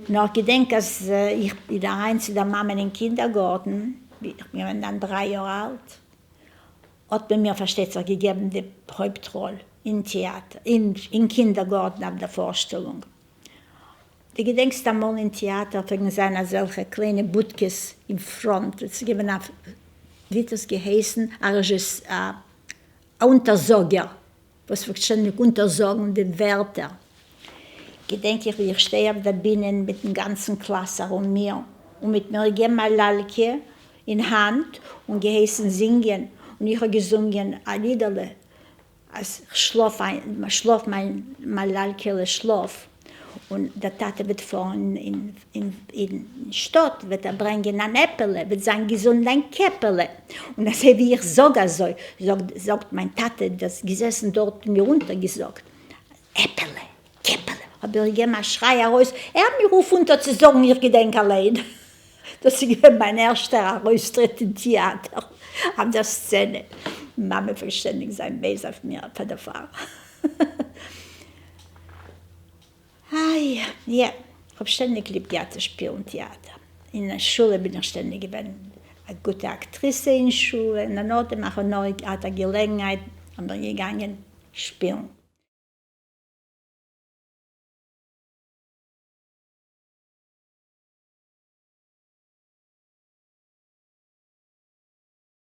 נאר כ'געדענק אז איך בין אריין צו דער מאמען אין קינדערגארטן, ווי איך בין געווען דאן 3 יאר אלט, האט מען מיר פארשטייט זיך געגעבן די הויפט ראל אין טעאטער, אין קינדערגארטן אויף דער פארשטעלונג. דו געדענקסט אמאל אין טעאטער פלעגן זיין אזעלכע קליינע בודקעס אין front, עס איז געווען א, ווי האט עס געהייסן, א רעזשיס, א אונטערזאגער וואס פלעגט שטענדיג אונטערזאגן די ווערטער. געדענק איך ווי איך שטיי אויף דער בינע מיטן גאנצן קלאס ארום מיר, און מ'האט מיר געגעבן א לאלקע אין האנט און געהייסן זינגען, און איך האב געזונגען א לידעלע אז כ'שלאף איין, שלאף מיין לאלקעלע שלאף, און דער טאטע וועט פארן אין שטאט וועט ער ברענגען אן עפעלע, וועט זיין געזונט דיין קעפעלע, און אזוי ווי איך זאג אזוי, זאגט מיין טאטע, דאס געזעסן דארט און מיר אונטערגעזאגט, עפעלע, קעפעלע, האב איך געגעבן א שריי ארויס, הער מיר אויף אונטערצוזאגן, איך געדענק אליין. דאס איז געווען מיין ערשטער ארויסטריט אין טעאטער אויף דער סצענע. מאמע פלעגט שטענדיג זיין בייז אויף מיר פאר דערפאר. איי, יא, כ'האב שטענדיג ליב געהאט צו שפילן טעאטער. אין שולע בין איך שטענדיג געווען א גוטע אקטריסע אין שולע, און נאכדעם איך האב נאר געהאט א געלעגנהייט, האב איך געגאנגען שפילן.